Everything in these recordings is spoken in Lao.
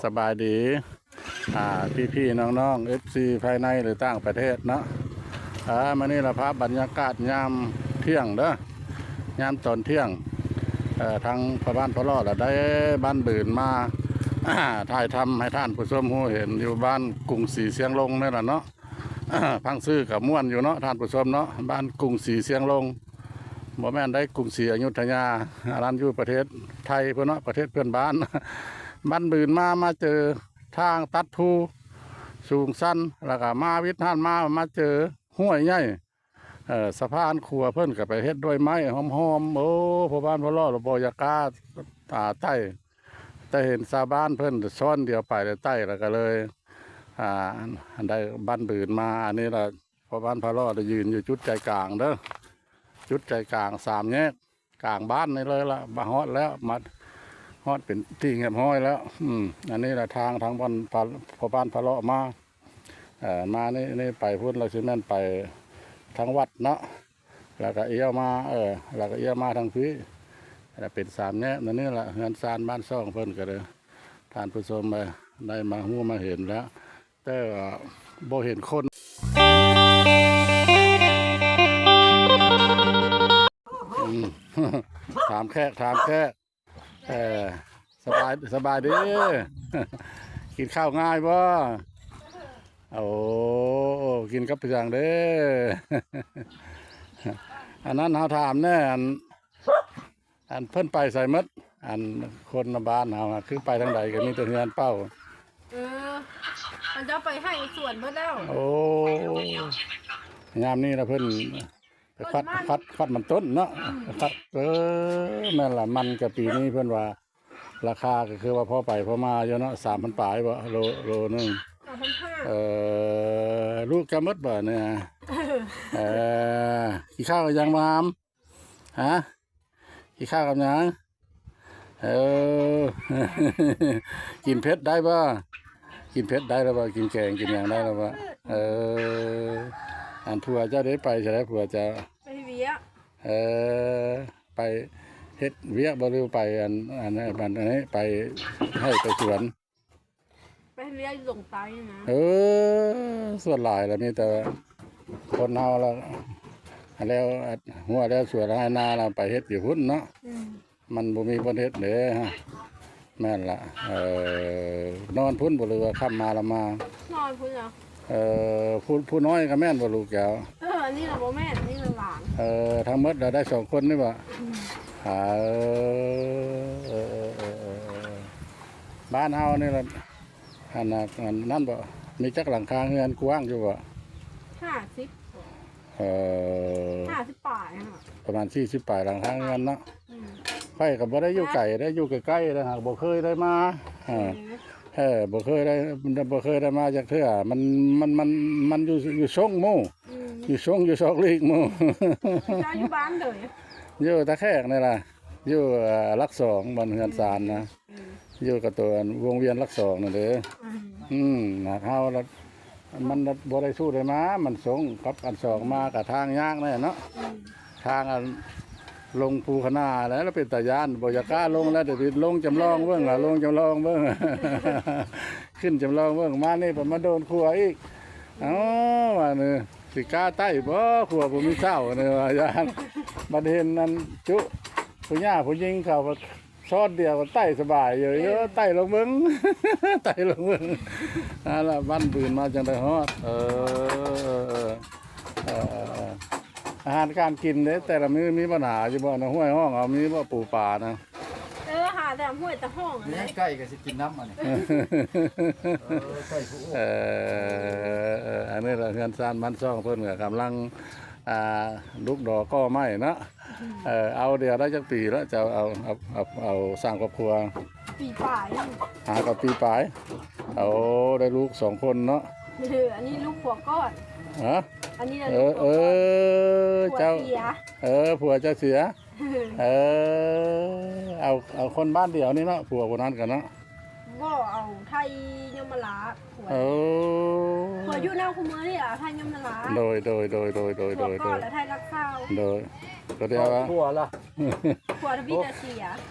ສະບາຍດີ ອ່າ ພີ່ໆ ນ້ອງໆ ເອັຟຊີ ພາຍໃນ ຫຼື ຕ່າງປະເທດເນາະ. ອ່າ ມື້ນີ້ລະພາບບັນຍາກາດຍາມທ່ຽງເດີ ຍາມຕອນທ່ຽງ ເອີ ທາງພໍ່ບ້ານພໍ່ຫຼໍ່ລະໄດ້ບ້ານບືນມາ ຖ່າຍທຳໃຫ້ທ່ານຜູ້ຊົມຮູ້ເຫັນ ຢູ່ບ້ານກຸງສີຊຽງລົງນີ້ລະເນາະ. ຟັງຊື່ກໍມ່ວນຢູ່ເນາະທ່ານຜູ້ຊົມເນາະ ບ້ານກຸງສີຊຽງລົງ ບໍ່ແມ່ນໄດ້ກຸງສີອະຍຸດທະຍາ ອັນນັ້ນຢູ່ປະເທດໄທພຸ້ນເນາະ ປະເທດເພື່ອນບ້ານ. ບ້ານບືນມາ ມາເຈີທາງຕັດພູສູງຊັນ ແລ້ວກໍມາວິດຫັ້ນມາ ມາເຈີຫ້ວຍໃຫຍ່ ເອີ ສະພານຂົວເພິ່ນກໍໄປເຮັດດ້ວຍໄມ້ຫອມໆ. ໂອ້ ພໍ່ບ້ານພໍ່ຫຼໍ່ລະບໍ່ຢາກກ້າ ອ່າ ໄຕ່ ແຕ່ເຫັນຊາວບ້ານເພິ່ນຊ້ອນດຽວໄປແລ້ວໄຕ່ ແລ້ວກໍເລີຍ ອ່າ ໄດ້ບ້ານບືນມາ. ອັນນີ້ລະພໍ່ບ້ານພະຫຼໍ່ໄດ້ຢືນຢູ່ຈຸດໃຈກາງເດີ ຈຸດໃຈກາງສາມແຍກກາງບ້ານນີ້ເລີຍລະ ມາຮອດແລ້ວ ມາຮອດເປັນທີ່ຮຽບຮ້ອຍແລ້ວ. ອືມ ອັນນີ້ລະທາງ ທາງບ້ານ ພໍ່ບ້ານພະຫຼໍ່ມາ ເອີ ມານີ້ ນີ້ໄປພຸ້ນລະຊິແມ່ນໄປທາງວັດເນາະ ແລ້ວກໍອຽວມາ ເອີ ແລ້ວກໍອຽວມາທາງພີ້ ແລ້ວເປັນສາມແຍກ. ອັນນີ້ລະເຮືອນຊານບ້ານຊ່ອງເພິ່ນກໍເດີ ທ່ານຜູ້ຊົມໄດ້ມາຮູ້ມາເຫັນແລ້ວ ແຕ່ວ່າບໍ່ເຫັນຄົນ ອືມ ຖາມແຂກ ຖາມແຂກ ເອີ ສະບາຍ ສະບາຍດີ ກິນເຂົ້າງ່າຍບໍ່? ໂອ້ ກິນກັບຫຍັງເດ້? ອັນນັ້ນເຮົາຖາມແດ່ ອັນ ອັນເພິ່ນໄປໃສໝົດ? ອັນຄົນໃນບ້ານເຮົາ ຄືໄປທາງໃດກໍມີແຕ່ເຮືອນເປົ່າ. ເອີ ເຂົາເຈົ້າໄປໄຮ່ໄປສວນໝົດແລ້ວ. ໂອ້ ຍາມນີ້ລະເພິ່ນ ໄປຄວັດ ຄວັດ ຄວັດມັນຕົ້ນເນາະ. ອືມ ຄວັດ ເອີ ແມ່ນລະ ມັນກະປີນີ້ເພິ່ນວ່າ ລາຄາກໍຄືວ່າພໍໄປພໍມາຢູ່ເນາະ ສາມພັນປາຍບໍ່ ໂລ ໂລໜຶ່ງ. ສາມພັນຫ້າ. ເອີ ລູກຈະໝົດບໍ່ນີ້? ເອີ ກິນເຂົ້າຫຍັງບໍ່ຫາມ? ຮະ? ກິນເຂົ້າກັບຫຍັງ? ເອີ ກິນເຜັດໄດ້ບໍ່? ກິນເຜັດໄດ້ແລ້ວບໍ່? ກິນແກງກິນຫຍັງໄດ້ແລ້ວບໍ່? ເອີ ອັນຜົວເຈົ້າເດ້ ໄປໃສລະຜົວເຈົ້າ? ໄປເຮັດວຽກ. ເອີ ໄປເຮັດວຽກບໍ່ ຫຼືໄປອັນ ອັນ ອັນ ອັນນີ້ ໄປໄຮ່ໄປສວນ? ໄປເຮັດວຽກຢູ່ດົງໃຕ້ນະ. ເອີ ສ່ວນຫຼາຍລະມີແຕ່ຄົນເຮົາລະ ແລ້ວ ຮົ້ວແລ້ວສວນໄຮ່ນາລະໄປເຮັດຢູ່ພຸ້ນເນາະ. ອືມ ມັນບໍ່ມີບ່ອນເຮັດເດ້. ແມ່ນລະ ເອີ ນອນພຸ້ນບໍ່ ຫຼືວ່າຄ່ຳມາລະມາ? ນອນພຸ້ນລະ. ເອີ ຜູ້ ຜູ້ນ້ອຍກໍແມ່ນບໍ່ລູກເຈົ້າ? ເອີ ອັນນີ້ລະບໍ່ແມ່ນ ອັນນີ້ລະຫຼານ. ເອີ ທັງໝົດລະໄດ້ສອງຄົນນີ້ບໍ່? ອືມ ເອີ ເອີ ເອີ ເອີ ເອີ ເອີ ເອີ ບ້ານເຮົານີ້ລະ ອັນນັ້ນ ອັນນັ້ນບໍ່ ມີຈັກຫຼັງຄາເຮືອນ ກວ້າງຢູ່ບໍ່? ຫ້າສິບ. ເອີ ຫ້າສິບປາຍຫັ້ນລະ ປະມານສີ່ສິບປາຍຫຼັງຄາເຮືອນເນາະ. ອືມ ຂ້ອຍກໍບໍ່ໄດ້ຢູ່ໄກເດ້ ຢູ່ໃກ້ໆເດ້ ຫາກບໍ່ເຄີຍໄດ້ມາ. ເອີ ເອີ ບໍ່ເຄີຍໄດ້ ບໍ່ເຄີຍໄດ້ມາຈັກເທື່ອ. ມັນ ມັນ ມັນ ມັນຢູ່ ຢູ່ຊົງໝູ່. ອືມ ຢູ່ຊົງ ຢູ່ຊອກຫຼີກໝູ່. ເຈົ້າຢູ່ບ້ານເລີຍ? ຢູ່ຕາແຂກນີ້ລະ ຢູ່ ເອີ ຫຼັກສອງ ບ່ອນເຮືອນຊານນະ. ອືມ ຢູ່ກັບຕົວວົງວຽນຫຼັກສອງນັ້ນເດ້. ອືມ ອືມ ຫາກເຮົາລະ ມັນລະບໍ່ໄດ້ສູ້ໄດ້ມາ ມັນຊົງກັບອັນສອງມາກະທາງຍາກແນ່ເນາະ. ອືມ ທາງອັນລົງພູຄະນາແລ້ວ ລະເປັນຕາຢ້ານ ບໍ່ຢາກກ້າລົງແລ້ວ. ດຽວນີ້ລົງຈຳລອງເບິ່ງລະ ລົງຈຳລອງເບິ່ງ ຂຶ້ນຈຳລອງເບິ່ງ. ມານີ້ໄປມາໂດນຂົວອີກ. ເອົ້າ ວ່ານີ້ຊິກ້າໄຕ່ບໍ່ ຂົວບໍ່ມີເສົານີ້ວ່າຢ້ານ. ບັດເຫັນອັນຈຸ ຜູ້ຍ່າຜູ້ຍິງເຂົາ ຊ້ອນດຽວກໍໄຕ່ສະບາຍຢູ່. ເອີ ເອີ ໄຕ່ລົງເບິ່ງ ໄຕ່ລົງເບິ່ງ. ອັນລະ ບ້ານບືນມາຈັ່ງໄດ້ຮອດ. ເອີ ເອີ ເອີ ເອີ ເອີ ອາຫານການກິນເດ້ ແຕ່ລະມື້ມີບັນຫາຢູ່ບໍ່? ນະ ຫ້ວຍຮ່ອງເຮົາມີບໍ່ ປູປານະ? ເອີ ຫາແຕ່ຫ້ວຍແຕ່ຮ່ອງຫັ້ນແຫຼະ. ໄກ່ກໍຊິກິນນ້ຳອັນນີ້. ເອີ ໄກ່ຜູ້ ເອີ ເອີ ອັນນີ້ລະເຮືອນຊານບ້ານຊ່ອງເພິ່ນກໍກຳລັງ ອ່າ ດຸກດໍກໍ່ໄມ້ເນາະ. ເອີ ເອົາ ດຽວໄດ້ຈັກປີແລ້ວ ເຈົ້າເອົາ ເອົາ ເອົາ ເອົາສ້າງຄອບຄົວ? ປີປາຍ. ຫາກໍປີປາຍ. ໂອ້ ໄດ້ລູກສອງຄົນເນາະ. ເອີ ອັນນີ້ລູກຜົວກ່ອນ. ຮະ? ອັນນີ້ລະ ເອີ ລູກຜົວກ່ອນ. ເອີ ເຈົ້າ ຜົວເສຍ. ເອີ ຜົວເຈົ້າເສຍ. ເອີ ເອົາ ເອົາຄົນບ້ານດຽວນີ້ເນາະ ຜົວຜູ້ນັ້ນກັນເນາະ. ບໍ່ ເອົາໄທຍົມມະລາດ. ໂອ້ ຜົວຢູ່ນຳຄູ່ມື້ນີ້ລະ ໄທຍົມມະລາດ. ໂດຍ ໂດຍ ໂດຍ ໂດຍ ໂດຍ ຜົວກ່ອນລະໄທຫຼັກຊາວ. ໂດຍ ກໍດຽວວ່າຜົວລະ ຜົວທຳອິດເສຍ.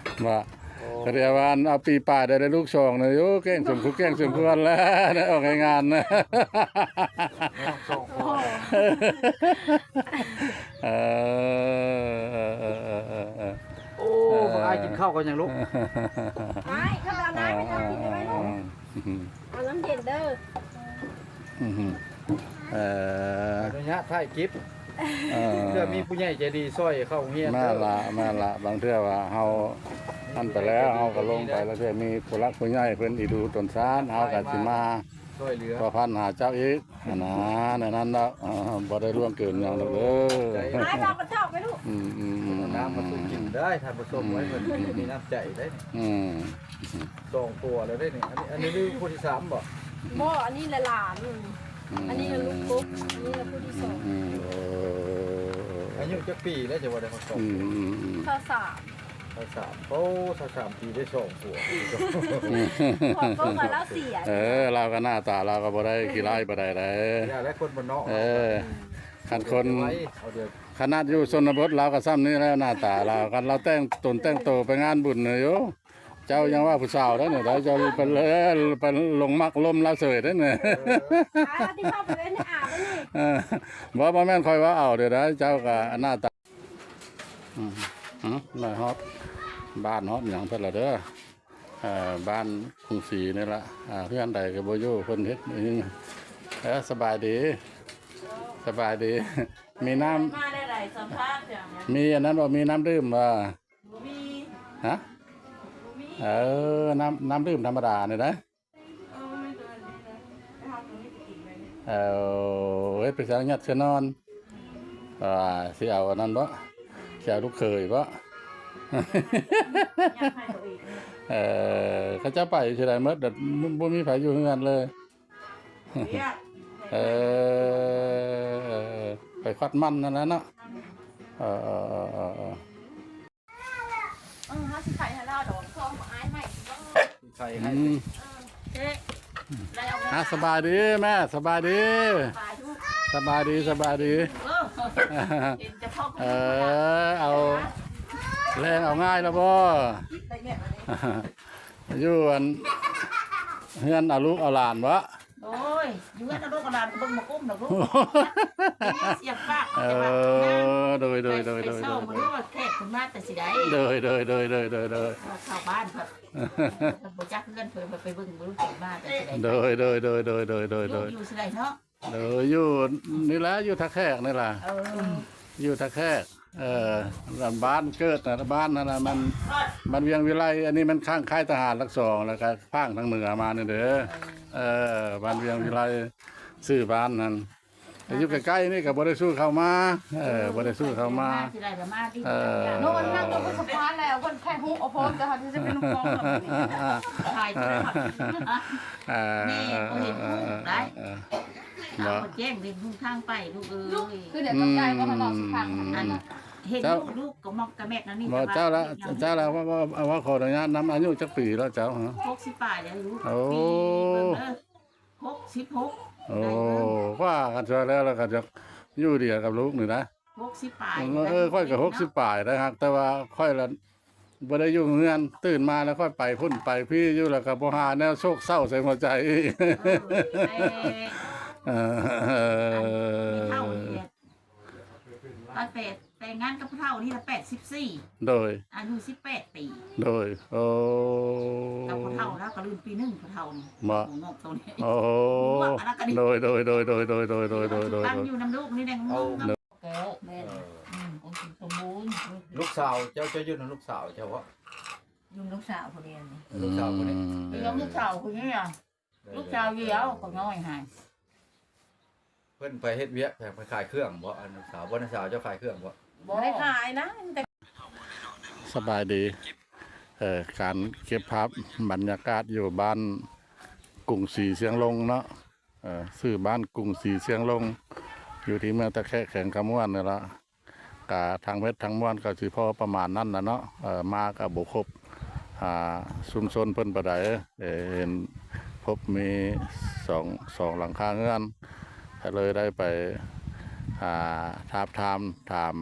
ວ່າ ເຂົາເອີ້ນວ່າອັນເອົາປີປາຍໄດ້ ໄດ້ລູກສອງນະ ໂອ້ ເກັ່ງສົມຄວນ ເກັ່ງສົມຄວນແລ້ວ ໄດ້ອອກແຮງງານນະ. ສອງຄົນ ເອີ ເອີ ເອີ ເອີ ເອີ ເອີ ໂອ້ ບັກອ້າຍກິນເຂົ້າກ່ອນຫຍັງລູກ? ໄດ້ ເຂົ້າແລ້ວນະ ໄປທຳກິນໄດ້ໄໝລູກ? ເອົານ້ຳເຢັນເດີ. ອື ເອີ ອະນຸຍາດຖ່າຍຄລິບ ເອີ ເພື່ອມີຜູ້ໃຫຍ່ໃຈດີຊ່ອຍເຂົ້າໂຮງຮຽນເດີ. ແມ່ນລະ ແມ່ນລະ ບາງເທື່ອວ່າເຮົາອັນໄປແລ້ວ ເຮົາກໍລົງໄປ ລາງເທື່ອມີຜູ້ຫຼັກຜູ້ໃຫຍ່ເພິ່ນອີດູຕົນຊານ ເຮົາກໍຊິມາຊ່ວຍເຫຼືອ ພົວພັນຫາເຈົ້າອີກ ຫັ້ນນະ ແນວນັ້ນເນາະ. ເອີ ບໍ່ໄດ້ລ່ວງເກີນຫຍັງດອກເດີ. ໃຈ ອ້າຍເອົາກະຈອກໄປລູກ. ອືມ ອືມ ອືມ ນ້ຳມາສູ່ກິນໄດ້ ທ່ານຜູ້ຊົມ ອືມ ໄວ້ເພິ່ນມີນ້ຳໃຈໄດ້. ອືມ ສອງຕົວແລ້ວເດ້ນີ້. ອັນນີ້ ອັນນີ້ຄືຜູ້ທີສາມບໍ່? ບໍ່ ອັນນີ້ລະຫຼານ. ອືມ ອັນນີ້ລະລູກກົກ ອັນນີ້ລະຜູ້ທີສອງ. ອືມ ເອີ ເອີ ເອີ ອາຍຸຈັກປີແລ້ວ ຈະວ່າໄດ້ຮອດສອງ? ອືມ ອືມ ອືມ ຊາວສາມ. ຊາວສາມ ໂອ້ ຊາວສາມປີໄດ້ສອງຜົວ. ອືມ ຂອບຄຸນວ່າລາວເສຍ. ເອີ ລາວກໍໜ້າຕາລາວກໍບໍ່ໄດ້ຂີ້ຮ້າຍປານໃດໃດ໋. ຢ່າແລະຄົນບ້ານນອກ. ເອີ ຄັນຄົນ ຂະໜາດຢູ່ຊົນນະບົດລາວກໍຊ່ຳນີ້ແລ້ວ ໜ້າຕາລາວ. ຄັນລາວແຕ່ງຕົນແຕ່ງໂຕໄປງານບຸນນີ້ ໂອ້ ເຈົ້າຍັງວ່າຜູ້ສາວໄດ໋ນີ້ ເຈົ້າໄປເລີຍ ໄປຫຼົງມັກລົມລາວເສີຍໄດ໋ນີ້. ເອີ ບໍ່ ບໍ່ແມ່ນຂ້ອຍເວົ້າເອົາເດີ້ ເຈົ້າກໍໜ້າຕາ ອືມ ມາຮອດບ້ານຮອດຫຍັງເພິ່ນລະເດີ້. ເອີ ບ້ານກຸງສີນີ້ລະ ເຮືອນໃດກໍບໍ່ຢູ່ ເພິ່ນເຮັດ ເອີ ສະບາຍດີ ສະບາຍດີ. ມີນ້ຳ ມີອັນນັ້ນບໍ່? ມີນ້ຳດື່ມບໍ່? ບໍ່ມີ. ຮະ? ບໍ່ມີ. ເອີ ນ້ຳ ນ້ຳດື່ມທຳມະດານີ້ໄດ໋. ເອີ ເຮັດໄປໃສ່ ຍັດໃສ່ນອນ. ອ່າ ຊິເອົາອັນນັ້ນບໍ່? ຊິເອົາລູກເຂີຍບໍ່? ເອີ ເຂົາເຈົ້າໄປຊິໄດ້ໝົດ ບໍ່ ບໍ່ມີໃຜຢູ່ເຮືອນເລີຍ. ເອີ ໄປຄວັດມັນຫັ້ນແຫຼະເນາະ. ເອີ ເອີ ເອີ ເອີ ເອີ ເອີ ເຮົາຊິໄຂໃຫ້ລາວດອກ ຊອງບໍ່ອາຍໃໝ່ຊິບໍ່? ໄຂໃຫ້ ອືມ ເອີ ເອະ ໄດ້ເອົາ ອ່າ ສະບາຍດີແມ່ ສະບາຍດີ ສະບາຍດີ ສະບາຍດີ ເອີ ເອີ ເອົາແລງເອົາງ່າຍແລ້ວບໍ່? ຢູ່ອັນເຮືອນເອົາລູກເອົາຫຼານບໍ່? ໂອ້ຍ ຢູ່ເຮືອນເອົາລູກເອົາຫຼານກໍເບິ່ງບໍ່ກຸ້ມດອກລູກ ໄດ້ຍິນສຽງປາກ ເອີ ແຕ່ວ່າ ໂດຍ ໂດຍ ໂດຍ ໂດຍ ໄປ ໄປເຊົາເບິ່ງວ່າແຂກເພິ່ນມາແຕ່ຊິໃດ ໂດຍ ໂດຍ ໂດຍ ໂດຍ ໂດຍ ໂດຍ ເຂົ້າບ້ານເພິ່ນ ເພິ່ນບໍ່ຈັກເຮືອນເພິ່ນ ເພິ່ນໄປເບິ່ງບໍ່ຮູ້ເພິ່ນມາແຕ່ຊິໃດ ໂດຍ ໂດຍ ໂດຍ ໂດຍ ໂດຍ ຢູ່ ຢູ່ຊິໃດເນາະ ໂດຍ ຢູ່ນີ້ແຫຼະ ຢູ່ທ່າແຂກນີ້ແຫຼະ ເອີ ຢູ່ທ່າແຂກ ເອີ ບ້ານເກີດນະ ບ້ານຫັ້ນນະ ມັນ ບ້ານວຽງວິໄລ ອັນນີ້ມັນຂ້າງຄ້າຍທະຫານຫຼັກສອງ ແລ້ວກໍພາງທາງເໜືອມານີ້ເດີ ເອີ ເອີ ບ້ານວຽງວິໄລ ຊື່ບ້ານຫັ້ນ ແຕ່ຢູ່ໃກ້ໆນີ້ກໍບໍ່ໄດ້ສູ້ເຂົ້າມາ ເອີ ບໍ່ໄດ້ສູ້ເຂົ້າມາ ຊິໄດ້ກໍມາຕິ ເອີ ໂນ ມັນນັ່ງຢູ່ບົນສະພານແລ້ວ ເພິ່ນແຄ່ຮູ້ເອົາໂພນ ແຕ່ເຮົາຊິເປັນລູກນ້ອງເນາະ ຖ່າຍ ເອີ ນີ້ບໍ່ເຫັນຮູ້ໄດ້ ເອີ ບໍ່ ເອົາແຈ້ງເປັນຫນທາງໄປລູກເອີຍ ຄືດຽວຕົກໃຈບໍ່ ເຮົາເວົ້າສູ່ຟັງ ອືມ ອັນເຫັນ ເຈົ້າ ລູກ ລູກກໍມັກກະແມັກອັນນີ້ ບໍ່ ເຈົ້າລະ ເຈົ້າລະ ວ່າ ວ່າ ວ່າ ຂໍອະນຸຍາດນຳ ອາຍຸຈັກປີແລ້ວເຈົ້າ? ຫົກສິບປາຍແລ້ວລູກ ໂອ້ ປີເບິ່ງເດີ ຫົກສິບຫົກ ໂອ້ ວ່າກັນຊະແລ້ວ ແລ້ວກໍຈະຢູ່ດຽວກັບລູກນີ້ນະ ຫົກສິບປາຍ ເອີ ຂ້ອຍກໍຫົກສິບປາຍໄດ໋ ຫາກແຕ່ວ່າຂ້ອຍລະ ບໍ່ໄດ້ຢູ່ເຮືອນ ຕື່ນມາແລ້ວຄ່ອຍໄປພຸ້ນໄປພີ້ຢູ່ ແລ້ວກໍບໍ່ຫາແນວໂສກເສົ້າໃສ່ຫົວໃຈອີກ ເອີ ແຕ່ ເອີ ອັນເຖົ້ານີ້ແຫຼະ ຕັ້ງແຕ່ແຕ່ງງານກັບຜູ້ເຖົ້ານີ້ລະແປດສິບສີ່ ໂດຍ ອາຍຸສິບແປດປີ ໂດຍ ໂອ້ ກັບຜູ້ເຖົ້າລາວກໍລື່ນປີໜຶ່ງ ຜູ້ເຖົ້ານີ້ ບໍ່ ໂອ້ ໂຕນີ້ ໂອ້ ໂດຍ ໂດຍ ໂດຍ ຕັ້ງຢູ່ນຳລູກນີ້ແດງ ແກ້ວ ແມ່ນ ເອີ ອືມ ອຸດົມສົມບູນ ລູກສາວເຈົ້າ ເຈົ້າຢູ່ນຳລູກສາວເຈົ້າບໍ່? ຢູ່ນຳລູກສາວຜູ້ດຽວນີ້ ລູກສາວຜູ້ນີ້ ອືມ ຢູ່ນຳລູກສາວຜູ້ນີ້ອະ ລູກສາວດຽວກໍນ້ອຍຫັ້ນ ເພິ່ນໄປເຮັດວຽກ ໄປຂາຍເຄື່ອງບໍ່? ອັນນ້ອງສາວ ບໍ່ ນ້ອງສາວເຈົ້າຂາຍເຄື່ອງບໍ່? ບໍ່ໄດ້ຂາຍນະ ແຕ່ ສະບາຍດີ ເອີ ການເກັບພາບບັນຍາກາດຢູ່ບ້ານກຸງສີຊຽງລົງເນາະ ເອີ ຊື່ບ້ານກຸງສີຊຽງລົງ ຢູ່ທີ່ເມືອງທ່າແຂກ ແຂວງຄຳມ່ວນນີ້ລະ ກະທັງເມັດທັງມວນກໍຊິພໍປະມານນັ້ນລະເນາະ ເອີ ມາກໍບໍ່ຄົບ ອ່າ ຊຸມຊົນເພິ່ນປານໃດ ເອີ ເຫັນພົບມີສອງ ສອງຫຼັງຄາເຮືອນ ກໍເລີຍໄດ້ໄປ ອ່າ ທາບທາມ ຖາມ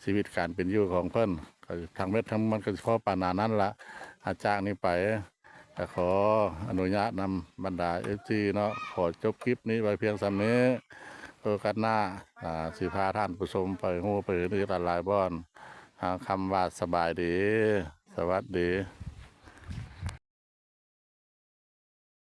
ຊີວິດການເປັນຢູ່ຂອງເພິ່ນ ກໍທັງເມັດທັງມວນກໍຊິພໍປານນັ້ນລະ ອາ ຈາກນີ້ໄປ ກໍຂໍອະນຸຍາດນຳບັນດາເອັຟຊີເນາະ ຂໍຈົບຄລິບນີ້ໄວ້ພຽງສ່ຳນີ້. ໂອກາດໜ້າ ອາ ຊິພາທ່ານຜູ້ຊົມໄປຮູ້ໄປເຫັນອີກຫຼາຍໆບ່ອນ. ອາ ຄຳວ່າສະບາຍດີ ສະຫວັດດີ.